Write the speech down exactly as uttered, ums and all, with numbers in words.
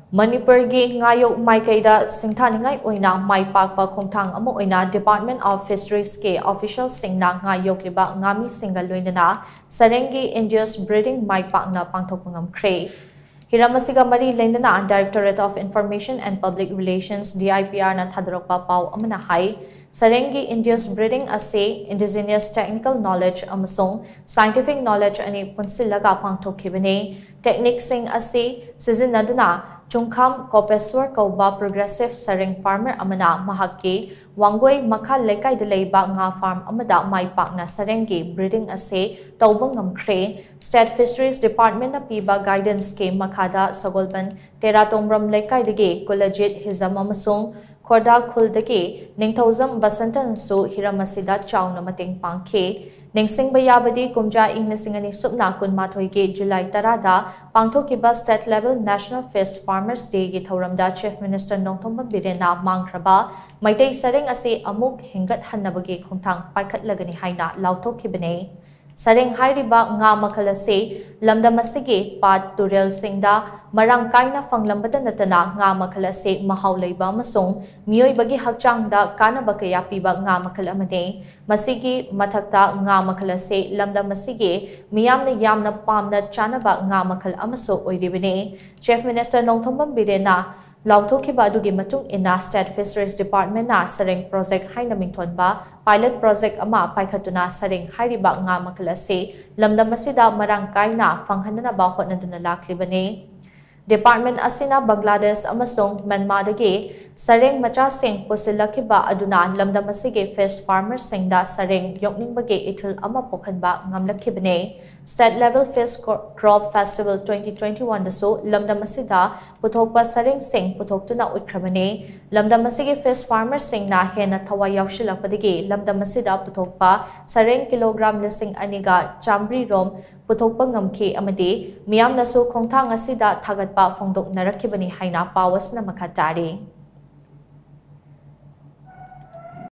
ꯃꯅꯤꯄꯨꯔꯒꯤ ꯉꯥ ꯌꯣꯛ ꯃꯥꯏꯀꯩꯗ ꯁꯤꯡꯊꯥꯅꯤꯡꯉꯥꯏ ꯑꯣꯏꯅ ꯃꯥꯏ ꯄꯥꯛꯄ ꯈꯣꯡꯊꯥꯡ ꯑꯃ ꯑꯣꯏꯅ Department of Fisheries ꯀꯤ official ꯁꯤꯡꯅ ꯉꯥ ꯌꯣꯛꯂꯤꯕ ꯉꯥꯃꯤꯁꯤꯡꯒ ꯂꯣꯏꯅꯅ ꯁꯔꯦꯡꯒꯤ induced breeding ꯃꯥꯏ ꯄꯥꯛꯅ ꯄꯥꯡꯊꯣꯛꯄ ꯉꯝꯈ꯭ꯔꯦ꯫ ꯍꯤꯔꯝ ꯑꯁꯤꯒ ꯃꯔꯤ ꯂꯩꯅꯅ Directorate of Information and Public Relations, D I P R ꯅ ꯊꯥꯗꯣꯔꯛꯄ ꯄꯥꯎ ꯑꯃꯅ ꯍꯥꯏ, ꯁꯔꯦꯡꯒꯤ induced breeding ꯑꯁꯤ indigenous technical knowledge ꯑꯃꯁꯨꯡ scientific knowledge ꯑꯅꯤ ꯄꯨꯟꯁꯤꯜꯂꯒ ꯄꯥꯡꯊꯣꯛꯈꯤꯕꯅꯤ꯫ Technique ꯁꯤꯡ ꯑꯁꯤ ꯁꯤꯖꯤꯟꯅꯗꯨꯅ ꯆꯨꯡꯈꯥꯝ ꯀꯣꯄꯦꯁ꯭ꯋꯔ ꯀꯧꯕ progressive ꯁꯔꯦꯡ farmer ꯑꯃꯅ ꯃꯍꯥꯛꯀꯤ ꯋꯥꯡꯒꯣꯏ ꯃꯈꯥ ꯂꯩꯀꯥꯏꯗ ꯂꯩꯕ ꯉꯥ farm ꯑꯃꯗ ꯃꯥꯏ ꯄꯥꯛꯅ ꯁꯔꯦꯡꯒꯤ breeding ꯑꯁꯤ ꯇꯧꯕ ꯉꯝꯈ꯭ꯔꯦ꯫ State Fisheries Department ꯅ ꯄꯤꯕ guidance ꯀꯤ ꯃꯈꯥꯗ ꯁꯒꯣꯜꯕꯟ ꯇꯦꯔꯥꯇꯣꯡꯕ꯭ꯔꯝ ꯂꯩꯀꯥꯏꯗꯒꯤ ꯀꯨꯂꯖꯤꯠ ꯍꯤꯖꯝ ꯑꯃꯁꯨꯡ ꯈꯣꯔꯗꯥ ꯈꯨꯜꯗꯒꯤ ꯅꯤꯡꯊꯧꯖꯝ ꯕꯁꯟꯇꯅꯁꯨ ꯍꯤꯔꯝ ꯑꯁꯤꯗ ꯆꯥꯎꯅ ꯃꯇꯦꯡ ꯄꯥꯡꯈꯤ꯫ ꯅꯤꯡꯁꯤꯡꯕ ꯌꯥꯕꯗꯤ, ꯀꯨꯝꯖꯥ ꯏꯪ ꯂꯤꯁꯤꯡ ꯑꯅꯤ ꯁꯨꯞꯅ ꯀꯨꯟꯃꯥꯊꯣꯏꯒꯤ July ꯇꯔꯥꯗ ꯄꯥꯡꯊꯣꯛꯈꯤꯕ state level National Fish Farmers Day ꯒꯤ ꯊꯧꯔꯝꯗ Chief Minister ꯅꯣꯡꯊꯣꯝꯕꯝ ꯕꯤꯔꯦꯟꯅ ꯃꯥꯡꯈ꯭ꯔꯕ ꯃꯩꯇꯩ ꯁꯔꯦꯡ ꯑꯁꯤ ꯑꯃꯨꯛ ꯍꯤꯡꯒꯠꯍꯟꯅꯕꯒꯤ ꯈꯣꯡꯊꯥꯡ ꯄꯥꯏꯈꯠꯂꯒꯅꯤ ꯍꯥꯏꯅ ꯂꯥꯎꯊꯣꯛꯈꯤꯕꯅꯤ꯫ ꯁꯔꯦꯡ ꯍꯥꯏꯔꯤꯕ ꯉꯥ ꯃꯈꯜ ꯑꯁꯤ ꯂꯝꯗꯝ ꯑꯁꯤꯒꯤ ꯄꯥꯠ ꯇꯨꯔꯦꯜꯁꯤꯡꯗ ꯃꯔꯥꯡ ꯀꯥꯏꯅ ꯐꯪꯂꯝꯕꯇ ꯅꯠꯇꯅ, ꯉꯥ ꯃꯈꯜ ꯑꯁꯤ ꯃꯍꯥꯎ ꯂꯩꯕ ꯑꯃꯁꯨꯡ ꯃꯤꯑꯣꯏꯕꯒꯤ ꯍꯛꯆꯥꯡꯗ ꯀꯥꯟꯅꯕ ꯀꯌꯥ ꯄꯤꯕ ꯉꯥ ꯃꯈꯜ ꯑꯃꯅꯤ꯫ ꯃꯁꯤꯒꯤ ꯃꯊꯛꯇ, ꯉꯥ ꯃꯈꯜ ꯑꯁꯤ ꯂꯝꯗꯝ ꯑꯁꯤꯒꯤ ꯃꯤꯌꯥꯝꯅ ꯌꯥꯝꯅ ꯄꯥꯝꯅ ꯆꯥꯅꯕ ꯉꯥ ꯃꯈꯜ ꯑꯃꯁꯨ ꯑꯣꯏꯔꯤꯕꯅꯤ꯫ Chief Minister ꯅꯣꯡꯊꯣꯝꯕꯝ ꯕꯤꯔꯦꯟꯅ ꯂꯥꯎꯊꯣꯛꯈꯤꯕ ꯑꯗꯨꯒꯤ ꯃꯇꯨꯡ ꯏꯟꯅ, State Fisheries Department ꯅ ꯁꯔꯦꯡ project ꯍꯥꯏꯅ ꯃꯤꯡꯊꯣꯟꯕ pilot project ꯑꯃ ꯄꯥꯏꯈꯠꯇꯨꯅ ꯁꯔꯦꯡ ꯍꯥꯏꯔꯤꯕ ꯉꯥ ꯃꯈꯜ ꯑꯁꯤ ꯂꯝꯗꯝ ꯑꯁꯤꯗ ꯃꯔꯥꯡ ꯀꯥꯏꯅ ꯐꯪꯍꯟꯅꯅꯕ ꯍꯣꯠꯅꯗꯨꯅ ꯂꯥꯛꯂꯤꯕꯅꯤ꯫ Department ꯑꯁꯤꯅ ꯕꯪꯒ꯭ꯂꯥꯗꯦꯁ ꯑꯃꯁꯨꯡ ꯃ꯭ꯌꯥꯟꯃꯥꯔꯗꯒꯤ ꯁꯔꯦꯡ ꯃꯆꯥꯁꯤꯡ ꯄꯨꯁꯤꯜꯂꯛꯈꯤꯕ ꯑꯗꯨꯅ ꯂꯝꯗꯝ ꯑꯁꯤꯒꯤ fish farmer ꯁꯤꯡꯗ ꯁꯔꯦꯡ ꯌꯣꯛꯅꯤꯡꯕꯒꯤ ꯏꯊꯤꯜ ꯑꯃ ꯄꯣꯛꯍꯟꯕ ꯉꯝꯂꯛꯈꯤꯕꯅꯤ꯫ State Level Fish Cro-, Crop Festival twenty twenty-one ꯗꯁꯨ ꯂꯝꯗꯝ ꯑꯁꯤꯗ ꯄꯨꯊꯣꯛꯄ ꯁꯔꯦꯡꯁꯤꯡ ꯄꯨꯊꯣꯛꯇꯨꯅ ꯎꯠꯈ꯭ꯔꯕꯅꯤ꯫ ꯂꯝꯗꯝ ꯑꯁꯤꯒꯤ fish farmer ꯁꯤꯡꯅ ꯍꯦꯟꯅ ꯊꯋꯥꯏ ꯌꯥꯎꯁꯤꯜꯂꯛꯄꯗꯒꯤ ꯂꯝꯗꯝ ꯑꯁꯤꯗ ꯄꯨꯊꯣꯛꯄ ꯁꯔꯦꯡ kilogram ꯂꯤꯁꯤꯡ ꯑꯅꯤꯒ ꯆꯥꯃꯔꯤ ꯔꯣꯝ ꯄꯨꯊꯣꯛꯄ ꯉꯝꯈꯤ ꯑꯃꯗꯤ ꯃꯤꯌꯥꯝꯅꯁꯨ ꯈꯣꯡꯊꯥꯡ ꯑꯁꯤꯗ ꯊꯥꯒꯠꯄ ꯐꯣꯡꯗꯣꯛꯅꯔꯛꯈꯤꯕꯅꯤ ꯍꯥꯏꯅ ꯄꯥꯎ ꯑꯁꯤꯅ ꯃꯈꯥ ꯇꯥꯔꯤ꯫